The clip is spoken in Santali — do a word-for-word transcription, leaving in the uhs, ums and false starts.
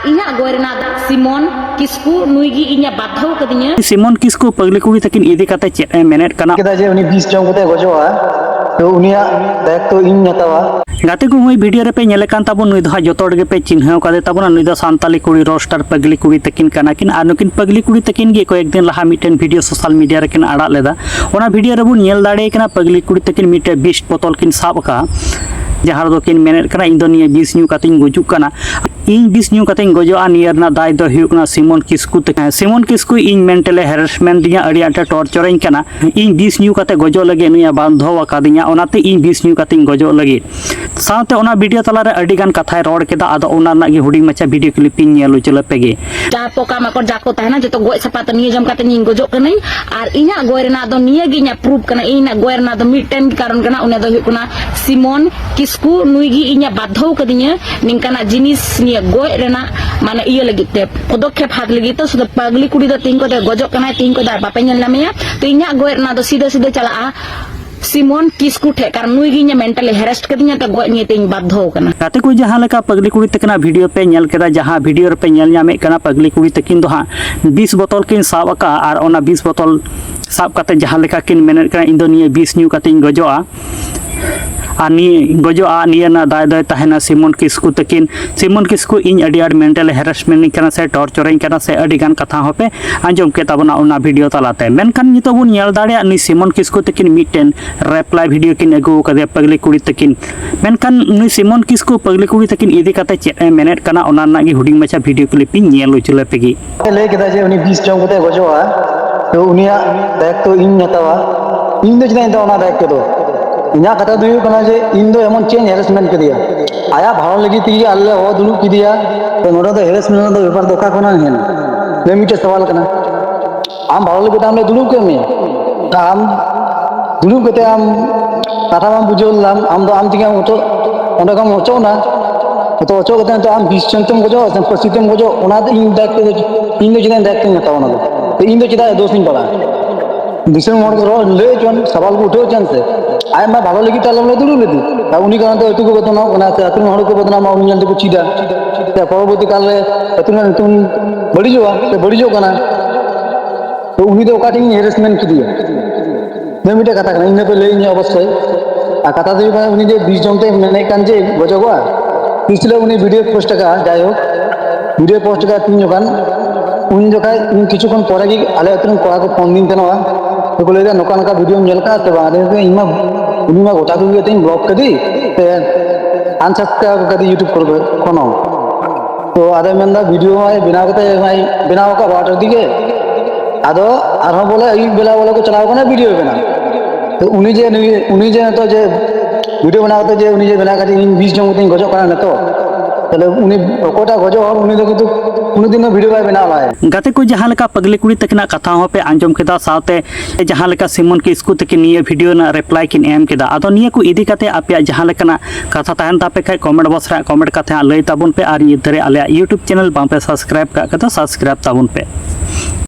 ᱤᱧᱟᱹᱜ ᱜᱚᱡ ᱨᱮᱱᱟᱜ ᱥᱤᱢᱚᱱ ᱠᱤᱥᱠᱩ ᱱᱩᱭ ᱜᱮ ᱤᱧᱮ ᱵᱟᱫᱷᱟᱣ ᱠᱟᱫᱤᱧᱟ᱾ ᱥᱤᱢᱚᱱ ᱠᱤᱥᱠᱩ ᱯᱟᱜᱽᱞᱤ ᱠᱩᱲᱤ ᱛᱟᱹᱠᱤᱱ ᱤᱫᱤ ᱠᱟᱛᱮ ᱪᱮᱫ ᱮ ᱢᱮᱱᱮᱫ ᱠᱟᱱᱟ? ᱠᱮᱫᱟ ᱡᱮ ᱩᱱᱤ ᱵᱤᱥ ᱡᱚᱢ ᱠᱟᱛᱮ ᱜᱚᱡᱚᱜᱼᱟ, ᱛᱚ ᱩᱱᱤᱭᱟᱜ ᱫᱟᱭᱤᱛᱛᱚ ᱤᱧ ᱦᱟᱛᱟᱣᱟ᱾ ᱜᱟᱛᱮ ᱠᱚ, ᱱᱩᱭ ᱵᱷᱤᱰᱤᱭᱳ ᱨᱮᱯᱮ ᱧᱮᱞᱮ ᱠᱟᱱ ᱛᱟᱵᱚᱱ, ᱱᱩᱭ ᱫᱚ ᱦᱟᱸᱜ ᱡᱚᱛᱚ ᱦᱚᱲ ᱜᱮᱯᱮ ᱪᱤᱱᱦᱟᱹᱣ ᱠᱟᱫᱮ ᱛᱟᱵᱚᱱᱟ᱾ ᱱᱩᱭ ᱫᱚ ᱥᱟᱱᱛᱟᱞᱤ ᱠᱩᱲᱤ ᱨᱳᱥᱴᱟᱨ ᱯᱟᱜᱽᱞᱤ ᱠᱩᱲᱤ ᱛᱟᱹᱠᱤᱱ ᱠᱟᱱᱟ ᱠᱤᱱ᱾ ᱟᱨ ᱱᱩᱠᱤᱱ ᱯᱟᱜᱽᱞᱤ ᱠᱩᱲᱤ ᱛᱟᱹᱠᱤᱱ ᱜᱮ ᱠᱚᱭᱮᱠ ᱫᱤᱱ ᱞᱟᱦᱟ ᱢᱤᱫᱴᱮᱱ ᱵᱷᱤᱰᱤᱭᱳ ᱥᱳᱥᱟᱞ ᱢᱤᱰᱤᱭᱟ ᱨᱮᱠᱤᱱ ᱟᱲᱟᱜ ᱞᱮᱫᱟ᱾ ᱚᱱᱟ ᱵᱷᱤᱰᱤᱭᱳ ᱨᱮᱵᱚᱱ ᱧᱮᱞ ᱫᱟᱲᱮᱭᱟᱭ ᱠᱟᱱᱟ, ᱯᱟᱜᱽᱞᱤ ᱠᱩᱲᱤ ᱛᱟᱹᱠᱤᱱ ᱢᱤᱫᱴᱮᱱ ᱵᱤᱥ ᱵᱳᱛᱚᱞ ᱠᱤᱱ ᱥᱟᱵ ᱟᱠᱟᱫᱼᱟ, ᱡᱟᱦᱟᱸ ᱨᱮᱫᱚ ᱠᱤᱱ ᱢᱮᱱᱮᱫ ᱠᱟᱱᱟ, "ᱤᱧ ᱫᱚ ᱱᱤᱭᱟᱹ ᱵᱤᱥ ᱧᱩ ᱠᱟᱛᱮᱧ ᱜᱩᱡᱩᱜ ᱠᱟᱱᱟ, ᱤᱧ ᱵᱤᱥ ᱧᱩ ᱠᱟᱛᱮᱧ ᱜᱚᱡᱚᱜᱼᱟ, ᱱᱤᱭᱟᱹ ᱨᱮᱱᱟᱜ ᱫᱟᱭ ᱫᱚ ᱦᱩᱭᱩᱜ ᱠᱟᱱᱟ ᱥᱤᱢᱚᱱ ᱠᱤᱥᱠᱩ ᱛᱟᱹᱠᱤᱱ᱾ ᱥᱤᱢᱚᱱ ᱠᱤᱥᱠᱩ ᱤᱧ ᱢᱮᱱᱴᱟᱞᱤ ᱦᱮᱨᱮᱥᱢᱮᱱᱴ ᱫᱤᱧᱟ, ᱟᱹᱰᱤ ᱟᱸᱴᱮ ᱴᱚᱨᱪᱟᱨᱤᱧ ᱠᱟᱱᱟ, ᱤᱧ ᱵᱤᱥ ᱧᱩ ᱠᱟᱛᱮ ᱜᱚᱡᱚᱜ ᱞᱟᱹᱜᱤᱫ ᱱᱩᱭᱮ ᱵᱟᱫᱷᱚ ᱟᱠᱟᱫᱤᱧᱟ, ᱚᱱᱟᱛᱮ ᱤᱧ ᱵᱤᱥ ᱧᱩ ᱠᱟᱛᱮᱧ ᱜᱚᱡᱚᱜ ᱞᱟᱹᱜᱤᱫ᱾" ᱥᱟᱶᱛᱮ ᱚᱱᱟ ᱵᱷᱤᱰᱤᱭᱳ ᱛᱟᱞᱟᱨᱮ ᱟᱹᱰᱤ ᱜᱟᱱ ᱠᱟᱛᱷᱟᱭ ᱨᱚᱲ ᱠᱮᱫᱟ᱾ ᱟᱫᱚ ᱚᱱᱟ ᱨᱮᱱᱟᱜ ᱜᱮ ᱦᱩᱰᱤᱧ ᱢᱟᱪᱷᱟ ᱵᱷᱤᱰᱤᱭᱳ ᱠᱞᱤᱯ ᱤᱧ ᱧᱮᱞ ᱦᱚᱪᱚ ᱞᱮᱯᱮ ᱜᱮ᱾ ᱡᱟ ᱯᱚᱠᱟ ᱢᱟᱠᱚᱲ ᱡᱟ ᱠᱚ ᱛᱟᱦᱮᱱᱟ, ᱡᱚᱛᱚ ᱜᱚᱡ ᱥᱟᱯᱷᱟ ᱛᱮ ᱱᱤᱭᱟᱹ ᱡᱚᱢ ᱠᱟᱛᱮ ᱤᱧ ᱜᱚᱡᱚᱜ ᱠᱟᱹᱱᱟᱹᱧ᱾ ᱟᱨ ᱤᱧᱟᱹᱜ ᱜᱚᱡ ᱨᱮᱱᱟᱜ ᱫᱚ ᱱᱤᱭᱟᱹ ᱜᱮ ᱤᱧᱟᱹᱜ ᱯᱨᱩᱯ ᱠᱟᱱᱟ᱾ ᱤᱧᱟᱹᱜ ᱜᱚᱡ ᱨᱮᱱᱟᱜ ᱫᱚ ᱢᱤᱫᱴᱮᱱ ᱜᱮ ᱠᱟᱨᱚᱱ ᱠᱟᱱᱟ, ᱚᱱᱟ ᱫᱚ ᱦᱩᱭᱩᱜ ᱠᱟᱱᱟ ᱥᱤᱢᱚᱱ ᱠᱤᱥᱠᱩ᱾ ᱱᱩᱭ ᱜᱮ ᱤᱧᱮ ᱵᱟᱫᱷᱚ ᱠᱟᱫᱤᱧᱟ ᱱᱤᱝᱠᱟᱱᱟᱜ ᱡᱤᱱᱤᱥ ᱱᱤᱭᱟᱹ ᱜᱚᱡ ᱨᱮᱱᱟᱜ, ᱢᱟᱱᱮ, ᱤᱭᱟᱹ ᱞᱟᱹᱜᱤᱫ ᱛᱮ, ᱯᱚᱫᱚᱠᱷᱮᱯ ᱦᱟᱛ ᱞᱟᱹᱜᱤᱫ ᱛᱮ᱾ ᱥᱩᱫᱷᱩ ᱯᱟᱜᱽᱞᱤ ᱠᱩᱲᱤ ᱫᱚ ᱛᱤᱦᱤᱧ ᱠᱚᱛᱮ ᱜᱚᱡᱚᱜ ᱠᱟᱱᱟᱭ, ᱛᱤᱦᱤᱧ ᱠᱚᱛᱮ ᱟᱨ ᱵᱟᱯᱮ ᱧᱮᱞ ᱧᱟᱢᱮᱭᱟ᱾ ᱛᱚ ᱤᱧᱟᱹᱜ ᱜᱚᱡ ᱨᱮᱱᱟᱜ ᱫᱚ ᱥᱤᱫᱷᱟᱹ ᱥᱤᱫᱷᱟᱹ ᱪᱟᱞᱟᱜᱼᱟ ᱥᱤᱢᱚᱱ ᱠᱤᱥᱠᱩ ᱴᱷᱮᱡ, ᱠᱟᱨᱚᱱ ᱱᱩᱭ ᱜᱮ ᱤᱧᱮ ᱢᱮᱱᱴᱟᱞᱤ ᱦᱮᱨᱮᱥᱴ ᱠᱟᱫᱤᱧᱟ, ᱛᱚ ᱜᱚᱡ ᱱᱤᱭᱟᱹ ᱛᱮ ᱤᱧ ᱵᱟᱫᱷᱚ ᱠᱟᱱᱟ᱾ ᱜᱟᱛᱮ ᱠᱚ, ᱡᱟᱦᱟᱸ ᱞᱮᱠᱟ ᱯᱟᱜᱽᱞᱤ ᱠᱩᱲᱤ ᱛᱟᱹᱠᱤᱱᱟᱜ ᱵᱷᱤᱰᱤᱭᱳ ᱯᱮ ᱧᱮᱞ ᱠᱮᱫᱟ, ᱡᱟᱦᱟᱸ ᱵᱷᱤᱰᱤᱭᱳ ᱨᱮᱯᱮ ᱧᱮᱞ ᱧᱟᱢᱮᱫ ᱠᱟᱱᱟ, ᱯᱟᱜᱽᱞᱤ ᱠᱩᱲᱤ ᱛᱟᱹᱠᱤᱱ ᱫᱚ ᱦᱟᱸᱜ ᱵᱤᱥ ᱵᱳᱛᱚᱞ ᱠᱤᱱ ᱥᱟᱵ ᱟᱠᱟᱫᱼᱟ᱾ ᱟᱨ ᱚᱱᱟ ᱵᱤᱥ ᱵᱳᱛᱚᱞ ᱥᱟᱵ ᱠᱟᱛᱮ ᱡᱟᱦᱟᱸ ᱞᱮᱠᱟ ᱠᱤᱱ ᱢᱮᱱᱮᱫ ᱠᱟᱱᱟ, "ᱤᱧ ᱫᱚ ᱱᱤᱭᱟᱹ ᱵᱤᱥ ᱧᱩ ᱠᱟᱛᱮᱧ ᱜᱚᱡᱚᱜᱼᱟ, ᱟᱨ ᱱᱤᱭᱟᱹ ᱜᱚᱡᱚᱜᱼᱟ, ᱱᱤᱭᱟᱹ ᱨᱮᱱᱟᱜ ᱫᱟᱭ ᱫᱚᱭ ᱛᱟᱦᱮᱱᱟ ᱥᱤᱢᱚᱱ ᱠᱤᱥᱠᱩ ᱛᱟᱹᱠᱤᱱ᱾ ᱥᱤᱢᱚᱱ ᱠᱤᱥᱠᱩ, ᱤᱧ ᱟᱹᱰᱤ ᱟᱸᱴ ᱢᱮᱱᱴᱟᱞᱤ ᱦᱮᱨᱮᱥᱢᱮᱱᱴ ᱤᱧ ᱠᱟᱱᱟ ᱥᱮ ᱴᱚᱨᱪᱟᱨᱤᱧ ᱠᱟᱱᱟ", ᱥᱮ ᱟᱹᱰᱤ ᱜᱟᱱ ᱠᱟᱛᱷᱟ ᱦᱚᱸᱯᱮ ᱟᱸᱡᱚᱢ ᱠᱮᱫ ᱛᱟᱵᱚᱱᱟ ᱚᱱᱟ ᱵᱷᱤᱰᱤᱭᱳ ᱛᱟᱞᱟᱛᱮ᱾ ᱢᱮᱱᱠᱷᱟᱱ ᱱᱤᱛᱚᱜ ᱵᱚᱱ ᱧᱮᱞ ᱫᱟᱲᱮᱭᱟᱜ, ᱱᱩᱭ ᱥᱤᱢᱚᱱ ᱠᱤᱥᱠᱩ ᱛᱟᱹᱠᱤᱱ ᱢᱤᱫᱴᱮᱱ ᱨᱮᱯᱞᱟᱭ ᱵᱷᱤᱰᱤᱭᱳ ᱠᱤᱱ ᱟᱹᱜᱩ ᱟᱠᱟᱫᱮᱭᱟ ᱯᱟᱜᱽᱞᱤ ᱠᱩᱲᱤ ᱛᱟᱹᱠᱤᱱ᱾ ᱢᱮᱱᱠᱷᱟᱱ ᱱᱩᱭ ᱥᱤᱢᱚᱱ ᱠᱤᱥᱠᱩ ᱯᱟᱜᱽᱞᱤ ᱠᱩᱲᱤ ᱛᱟᱹᱠᱤᱱ ᱤᱫᱤ ᱠᱟᱛᱮ ᱪᱮᱫ ᱮ ᱢᱮᱱᱮᱫ ᱠᱟᱱᱟ, ᱚᱱᱟ ᱨᱮᱱᱟᱜ ᱜᱮ ᱦᱩᱰᱤᱧ ᱢᱟᱪᱷᱟ ᱵᱷᱤᱰᱤᱭᱳ ᱠᱞᱤᱯ ᱤᱧ ᱧᱮᱞ ᱦᱚᱪᱚ ᱞᱮᱯᱮ ᱜᱮ᱾ ᱞᱟᱹᱭ ᱠᱮᱫᱟ ᱡᱮ ᱩᱱᱤ ᱵᱤᱥ ᱡᱚᱢ ᱠᱟᱛᱮ ᱜᱚᱡᱚᱜᱼᱟ, ᱛᱚ ᱩᱱᱤᱭᱟᱜ ᱫᱟᱭᱤᱛᱛᱚ ᱤᱧ ᱦᱟᱛᱟᱣᱟ᱾ ᱤᱧ ᱫᱚ ᱪᱮᱫᱟᱜ ᱤᱧ ᱦᱟᱛᱟᱣᱟ ᱚᱱᱟ ᱫᱟᱭᱤᱛᱛᱚ ᱫᱚ? ᱤᱧᱟᱹᱜ ᱠᱟᱛᱷᱟ ᱫᱚ ᱦᱩᱭᱩᱜ ᱠᱟᱱᱟ ᱡᱮ ᱤᱧ ᱫᱚ ᱮᱢᱚᱱ ᱪᱮᱫ ᱤᱧ ᱦᱮᱨᱮᱥᱢᱮᱱᱴ ᱠᱮᱫᱮᱭᱟ? ᱟᱭᱟᱜ ᱵᱷᱟᱞᱚ ᱞᱟᱹᱜᱤᱫ ᱛᱮᱜᱮ ᱟᱞᱮ ᱞᱮ ᱦᱚᱦᱚ ᱫᱩᱲᱩᱵ ᱠᱮᱫᱮᱭᱟ᱾ ᱛᱚ ᱱᱚᱰᱮ ᱫᱚ ᱦᱮᱨᱮᱥᱢᱮᱱᱴ ᱨᱮᱱᱟᱜ ᱫᱚ ᱵᱮᱯᱟᱨ ᱫᱚ ᱚᱠᱟ ᱠᱷᱚᱱᱟᱜ ᱦᱮᱡ ᱮᱱᱟ? ᱱᱤᱭᱟᱹ ᱢᱤᱫᱴᱮᱡ ᱥᱟᱣᱟᱞ ᱠᱟᱱᱟ᱾ ᱟᱢ ᱵᱷᱟᱞᱚ ᱞᱟᱹᱜᱤᱫ ᱛᱮ ᱟᱢ ᱞᱮ ᱫᱩᱲᱩᱵ ᱠᱮᱫ ᱢᱮᱭᱟ, ᱟᱢ ᱫᱩᱲᱩᱵ ᱠᱟᱛᱮ ᱟᱢ ᱠᱟᱛᱷᱟ ᱵᱟᱢ ᱵᱩᱡᱷᱟᱹᱣ ᱞᱮᱫᱟ, ᱟᱢ ᱫᱚ ᱟᱢ ᱛᱮᱜᱮ ᱟᱢ ᱚᱪᱚᱜ, ᱚᱸᱰᱮ ᱠᱷᱚᱱ ᱚᱪᱚᱜ ᱮᱱᱟ᱾ ᱛᱚ ᱚᱪᱚᱜ ᱠᱟᱛᱮ ᱱᱤᱛᱚᱜ ᱟᱢ ᱵᱤᱥ ᱡᱚᱢ ᱛᱮᱢ ᱜᱚᱡᱚᱜᱼᱟ ᱥᱮ ᱯᱟᱹᱥᱤ ᱛᱮᱢ ᱜᱚᱡᱚᱜ, ᱚᱱᱟ ᱫᱚ ᱤᱧ ᱫᱟᱭᱤᱛᱛᱚ ᱫᱚ, ᱤᱧ ᱫᱚ ᱪᱮᱫᱟᱜ ᱫᱟᱭᱤᱛᱛᱚᱧ ᱦᱟᱛᱟᱣᱟ ᱚᱱᱟ ᱫᱚ? ᱛᱚ ᱤᱧ ᱫᱚ ᱪᱮᱫᱟᱜ ᱫᱳᱥ ᱤᱧ ᱯᱟᱲᱟᱜᱼᱟ? ᱫᱤᱥᱚᱢ ᱦᱚᱲ ᱠᱚ ᱨᱚᱲ ᱞᱟᱹᱭ ᱦᱚᱪᱚᱣᱟᱱ, ᱥᱟᱣᱟᱞ ᱠᱚ ᱩᱴᱷᱟᱹᱣ ᱦᱚᱪᱚᱣᱟᱱ ᱥᱮ᱾ ᱟᱡ ᱢᱟ ᱵᱷᱟᱞᱚ ᱞᱟᱹᱜᱤᱫ ᱛᱮ ᱟᱞᱮ ᱞᱮ ᱫᱩᱲᱩᱵ ᱞᱮᱫᱮ᱾ ᱟᱨ ᱩᱱᱤ ᱠᱟᱨᱚᱱ ᱛᱮ ᱟᱹᱛᱩ ᱠᱚ ᱵᱚᱫᱱᱟᱢᱚᱜ ᱠᱟᱱᱟ ᱥᱮ ᱟᱹᱛᱩ ᱨᱮᱱ ᱦᱚᱲ ᱠᱚ ᱵᱚᱫᱱᱟᱢᱚᱜᱼᱟ, ᱩᱱᱤ ᱧᱮᱞ ᱛᱮᱠᱚ ᱪᱮᱫᱟ᱾ ᱯᱚᱨᱚᱵᱚᱨᱛᱤ ᱠᱟᱞ ᱨᱮ ᱟᱹᱛᱩ ᱨᱮᱱᱟᱜ ᱧᱩᱛᱩᱢ ᱵᱟᱹᱲᱤᱡᱚᱜᱼᱟ ᱥᱮ ᱵᱟᱹᱲᱤᱡᱚᱜ ᱠᱟᱱᱟ, ᱛᱚ ᱩᱱᱤ ᱫᱚ ᱚᱠᱟ ᱴᱷᱮᱱ ᱤᱧ ᱦᱮᱨᱮᱥᱢᱮᱱᱴ ᱠᱮᱫᱮᱭᱟ? ᱱᱤᱭᱟᱹ ᱢᱤᱫᱴᱮᱱ ᱠᱟᱛᱷᱟ ᱠᱟᱱᱟ, ᱤᱧ ᱫᱚᱯᱮ ᱞᱟᱹᱭᱟᱹᱧᱟ ᱚᱵᱚᱥᱥᱳᱭ᱾ ᱟᱨ ᱠᱟᱛᱷᱟ ᱫᱚ ᱦᱩᱭᱩᱜ ᱠᱟᱱᱟ, ᱩᱱᱤ ᱡᱮ ᱵᱤᱥ ᱡᱚᱢ ᱛᱮ ᱢᱮᱱᱮᱫ ᱠᱟᱱ ᱡᱮ ᱜᱚᱡᱚᱜᱚᱜᱼᱟ, ᱛᱤᱥ ᱦᱤᱞᱳᱜ ᱩᱱᱤ ᱵᱷᱤᱰᱤᱭᱳ ᱯᱳᱥᱴ ᱟᱠᱟᱫᱼᱟ, ᱡᱟᱭᱦᱳᱠ, ᱵᱷᱤᱰᱤᱭᱳ ᱯᱳᱥᱴ ᱟᱠᱟᱫ ᱛᱤᱱ ᱡᱚᱠᱷᱚᱱ, ᱩᱱ ᱡᱚᱠᱷᱟᱡ ᱤᱧ ᱠᱤᱪᱷᱩ ᱠᱷᱚᱱ ᱯᱚᱨᱮ ᱜᱮ ᱟᱞᱮ ᱟᱹᱛᱩ ᱨᱮᱱ ᱠᱚᱲᱟ ᱠᱚ ᱯᱷᱳᱱ ᱫᱤᱧ ᱛᱟᱦᱮᱱᱚᱜᱼᱟ, ᱛᱚᱠᱚ ᱞᱟᱹᱭᱫᱟ, "ᱱᱚᱝᱠᱟ ᱱᱚᱝᱠᱟ ᱵᱷᱤᱰᱤᱭᱳᱢ ᱧᱮᱞ ᱠᱟᱜᱼᱟ ᱥᱮ ᱵᱟᱝ?" ᱟᱫᱚᱧ ᱢᱮᱛᱟᱭ, "ᱤᱧ ᱢᱟ, ᱩᱱᱤ ᱢᱟ ᱜᱚᱴᱟ ᱠᱚᱜᱮ ᱛᱤᱧ ᱵᱞᱚᱠ ᱠᱟᱫᱮ ᱥᱮ ᱟᱱᱥᱟᱵᱥᱠᱨᱟᱭᱤᱵ ᱠᱟᱫᱮ ᱤᱭᱩᱴᱩᱵᱽ ᱠᱚᱨᱮ ᱠᱷᱚᱱ ᱦᱚᱸ, ᱛᱚ ᱟᱫᱚᱭ ᱢᱮᱱᱫᱟ ᱵᱷᱤᱰᱤᱭᱳ ᱢᱟᱭ ᱵᱮᱱᱟᱣ ᱠᱟᱛᱮ ᱢᱟᱭ ᱵᱮᱱᱟᱣ ᱟᱠᱟᱫ ᱵᱟᱨᱚᱴᱟ ᱫᱤᱠᱮ, ᱟᱫᱚ ᱟᱨᱦᱚᱸ ᱵᱚᱞᱮ ᱟᱹᱭᱩᱵ ᱵᱮᱞᱟ ᱵᱚᱞᱮ ᱠᱚ ᱪᱟᱞᱟᱣ ᱠᱟᱱᱟ ᱵᱷᱤᱰᱤᱭᱳ ᱵᱮᱱᱟᱣ᱾ ᱛᱚ ᱩᱱᱤ ᱡᱮ ᱱᱩᱭ, ᱩᱱᱤ ᱡᱮ ᱱᱤᱛᱚᱜ ᱡᱮ ᱵᱷᱤᱰᱤᱭᱳ ᱵᱮᱱᱟᱣ ᱠᱟᱛᱮ ᱡᱮ ᱩᱱᱤ ᱡᱮ ᱵᱮᱱᱟᱣ ᱠᱟᱛᱮ ᱤᱧ ᱵᱤᱥ ᱡᱚᱢ ᱠᱟᱛᱮ ᱤᱧ ᱜᱚᱡᱚᱜ ᱠᱟᱱᱟ ᱱᱤᱛᱚᱜ, ᱛᱟᱦᱞᱮ ᱩᱱᱤ ᱚᱠᱚᱭᱴᱟᱜ ᱜᱚᱡᱚᱜ ᱦᱚᱲ ᱩᱱᱤ ᱫᱚ ᱠᱤᱱᱛᱩ ᱠᱳᱱᱳ ᱫᱤᱱ ᱦᱚᱸ ᱵᱷᱤᱰᱤᱭᱳ ᱵᱟᱭ ᱵᱮᱱᱟᱣ ᱞᱟᱦᱟᱭᱟ᱾ ᱜᱟᱛᱮ ᱠᱚ, ᱡᱟᱦᱟᱸ ᱞᱮᱠᱟ ᱯᱟᱜᱽᱞᱤ ᱠᱩᱲᱤ ᱛᱟᱹᱠᱤᱱᱟᱜ ᱠᱟᱛᱷᱟ ᱦᱚᱸᱯᱮ ᱟᱸᱡᱚᱢ ᱠᱮᱫᱟ, ᱥᱟᱶᱛᱮ ᱡᱟᱦᱟᱸ ᱞᱮᱠᱟ ᱥᱤᱢᱚᱱ ᱠᱤᱥᱠᱩ ᱛᱟᱹᱠᱤᱱ ᱱᱤᱭᱟᱹ ᱵᱷᱤᱰᱤᱭᱳ ᱨᱮᱱᱟᱜ ᱨᱤᱯᱞᱟᱭ ᱠᱤᱱ ᱮᱢ ᱠᱮᱫᱟ᱾ ᱟᱫᱚ ᱱᱤᱭᱟᱹ ᱠᱚ ᱤᱫᱤ ᱠᱟᱛᱮ ᱟᱯᱮᱭᱟᱜ ᱡᱟᱦᱟᱸ ᱞᱮᱠᱟᱱᱟᱜ ᱠᱟᱛᱷᱟ ᱛᱟᱦᱮᱱ ᱛᱟᱯᱮ ᱠᱷᱟᱡ ᱠᱚᱢᱮᱱᱴ ᱵᱚᱠᱥ ᱨᱮ ᱠᱚᱢᱮᱱᱴ ᱠᱟᱛᱮ ᱦᱟᱸᱜ ᱞᱟᱹᱭ ᱛᱟᱵᱚᱱ ᱯᱮ, ᱟᱨ ᱱᱤᱛ ᱫᱷᱟᱹᱨᱤᱡ ᱟᱞᱮᱭᱟᱜ ᱤᱭᱩᱴᱩᱵᱽ ᱪᱮᱱᱮᱞ ᱵᱟᱝ ᱯᱮ ᱥᱟᱵᱥᱠᱨᱟᱭᱤᱵ ᱠᱟᱜ ᱠᱷᱟᱡ ᱫᱚ ᱥᱟᱵᱥᱠᱨᱟᱭᱤᱵ ᱛᱟᱵᱚᱱ ᱯᱮ᱾